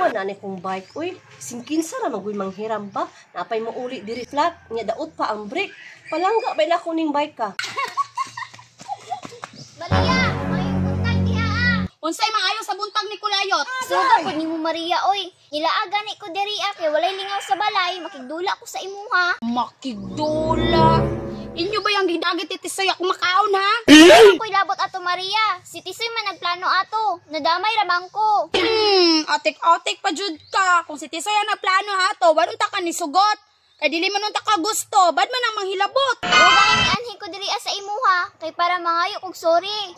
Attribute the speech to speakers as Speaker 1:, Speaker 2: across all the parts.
Speaker 1: Palingawan na ni kong bike uy. Singkinsa ra magoy manghiram ba? Napay mo uli diri flat, nya daot pa ang brake. Palangga ba na kuning bike ka?
Speaker 2: Maria, mayong buntag diha ah.
Speaker 3: Unsay maayo sa buntag ni Kulayot?
Speaker 2: Suga pud nimo Maria oy. Nilaa gani ko diri ah kay walay lingaw sa balay, makigdula ko sa imuha.
Speaker 3: Makigdula. Inyo ba yung gidagit ti Tisoy ako makaon ha?
Speaker 2: Ako'y labot ato Maria. Si Tisoy man nagplano ato. Nadamay ra man ko.
Speaker 3: Atik-atik pa jud ka. Kung si Tisoy ang nagplano ha to, wala ta ka ni sugot. Kay dili man unta ka gusto, bad man ang manghilabot.
Speaker 2: O gani anhi ko diri ah sa imuha kay para mangayo kog sorry.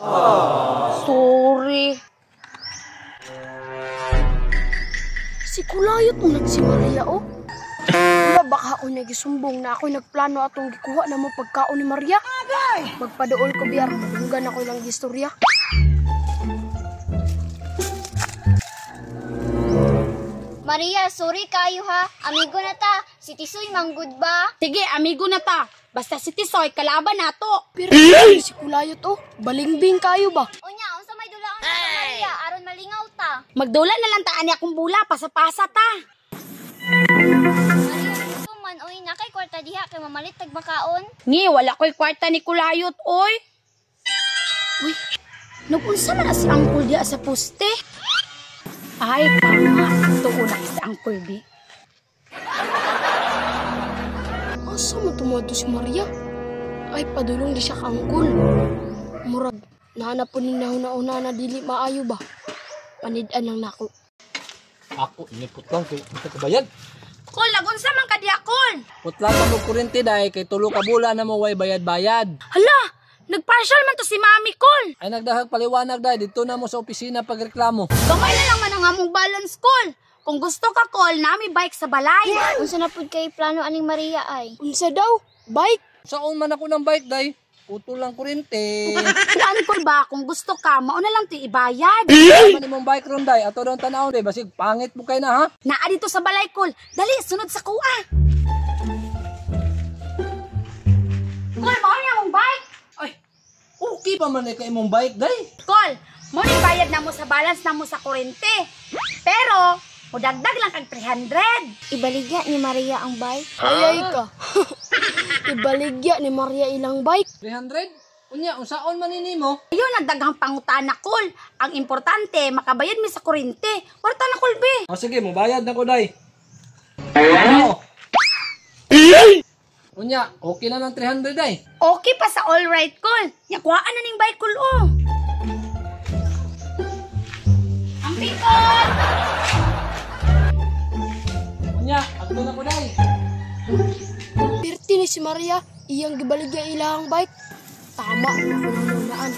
Speaker 3: Sorry.
Speaker 4: Si Kulayot mo si Maria, oh. Wala baka ako nagisumbong na ako'y nagplano atong gikuha na mo pagkaon ni Maria. Magpadool ko biyar, madunggan ako ng istorya.
Speaker 2: Maria, sorry kayo ha. Amigo na ta. Si Tisoy manggod ba?
Speaker 3: Sige, amigo na ta. Basta si Tisoy, kalaban nato.
Speaker 4: Pero si Kulayot, oh, balingbing kayo ba?
Speaker 2: Unya, unsa may dulaan ka Maria aron malingaw ta.
Speaker 3: Magdula na lang taan ni akong bula, pasapasa ta.
Speaker 2: Maria, gusto man oy na kay kwarta diha kay mamalit tag makaon.
Speaker 3: Ngi, wala ko'y kwarta ni Kulayot, oy. Uy, nagunsa man na si Uncle diha sa poste? Ay, tama. Tuon na si Uncle B.
Speaker 4: Asa mo tumato si Maria? Ay, padulong di siya kaangkol. Murag, nahanap po ning nahuna-una na dili maayo ba? Panidan lang nako.
Speaker 5: Ako, inipot lang kay ito kabayad.
Speaker 3: Kol, nagunsa man ka diha, Kol.
Speaker 5: Putla ka mo kurente dai kay tulo ka bulan na mo way bayad-bayad.
Speaker 3: Hala, nagpartial man to si Mami, Kol.
Speaker 5: Ay nagdahag paliwanag dai dito na mo sa opisina pagreklamo.
Speaker 3: Gamay na lang man ang among balance, Kol. Kung gusto ka, Kol, nami bike sa balay.
Speaker 2: Unsa na pud kay plano aning Maria ay?
Speaker 4: Unsa daw? Bike?
Speaker 5: Saon man ako ng bike dai? Putol lang kurente.
Speaker 3: Kuan, Kol ba, kung gusto ka, mauna lang to ibayad.
Speaker 5: Tama ni mong bike ron dai. Ato daw tan-awon dai basig pangit mo kay na ha.
Speaker 3: Naa dito sa balay, Kol. Dali, sunod sa kuha. Kol, mauna among bike.
Speaker 5: Ay, okay pa man kay imong bike dai.
Speaker 3: Kol, mo ni bayad na mo sa balance na mo sa kurente. Pero, mudagdag lang kag 300.
Speaker 2: Ibaligya ni Maria ang bike.
Speaker 4: Ay, ay ka. Ibaligya ni Maria ilang bike.
Speaker 5: 300? Unya, unsaon man ni nimo?
Speaker 3: Ayun, nagdaghang pangutana, Kol. Ang importante, makabayad mi sa kurente. Warta na, Kol, be.
Speaker 5: O sige, mobayad na ko dai. Ano? Unya, okay na lang 300 dai.
Speaker 3: Okay pa sa all right, Kol. Yakuhaan na ning bike, Kol, oh. Ang pikol!
Speaker 5: Unya, adto na ko dai.
Speaker 4: Pirti ni si Maria, iyang gibaligya ilang bike. Tama, ako nang naunaan.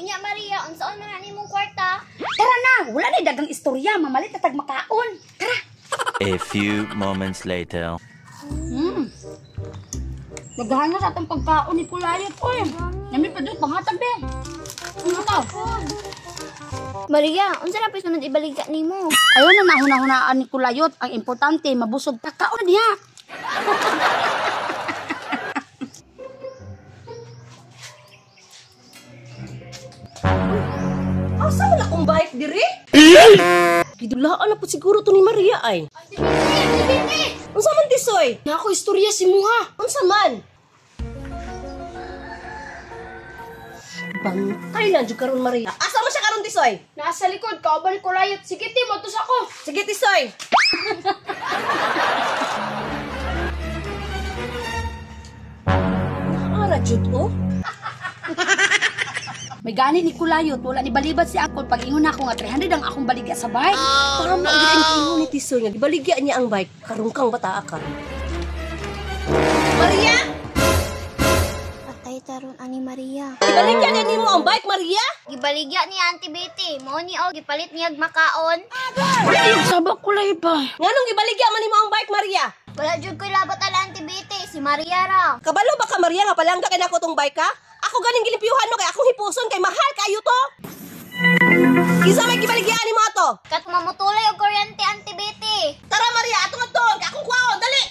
Speaker 2: Unya Maria, unsaon man na nimong kwarta?
Speaker 3: Tara na, wala na dagang istorya. Mamalit na tag makaon. Tara.
Speaker 6: A few moments later.
Speaker 3: Naghahan na sa atong pagkaon ni Kulayot, oy. Nami pa doon, pangatag, be. Ano ka?
Speaker 2: Maria, unsa na pud sunod ibaligya nimo?
Speaker 3: Ayaw na nahuna-hunaan ni Kulayot. Ang importante, mabusog ta kaon na diha.
Speaker 1: Asa wala kong bike diri? Gidulaan na po siguro to ni Maria ay. Unsa man Tisoy?
Speaker 4: Nako istorya si Muha.
Speaker 1: Unsa man? Bantay lang jud karon Maria. Asa man siya karon Tisoy?
Speaker 4: Nasa likod, kauban ni Kulayot. Sige, Tim, atos ako.
Speaker 1: Sige Tisoy. Naara jud oh.
Speaker 3: May gani ni Kulayot, wala ni balibat si Akol. Pag ingon ako nga 300 ang akong baligya sa bike.
Speaker 1: Tama gyud ang ingon ni Tisoy nga gibaligya niya ang bike. Karungkang bata ka. Maria,
Speaker 2: Patay taron ani Maria.
Speaker 1: gibaligya na nimo ang bike Maria?
Speaker 2: Gibaligya ni Auntie Betty. Mao ni og gipalit niyag makaon.
Speaker 3: Ay, sabak kulay ba?
Speaker 1: Nganong gibaligya man nimo ang bike Maria?
Speaker 2: Wala jud ko'y labot ala Auntie Betty, si Maria ra.
Speaker 1: Kabalo ba ka Maria nga palangga kay nako tong bike ka? Ako ganing gilimpyuhan no kay akong hipuson kay mahal kayo to. Kinsa may gibaligyan nimo ato?
Speaker 2: Kat mamutulay og kuryente Auntie Betty.
Speaker 1: Tara Maria, ato nga ton, kay akong kuwaon, dali.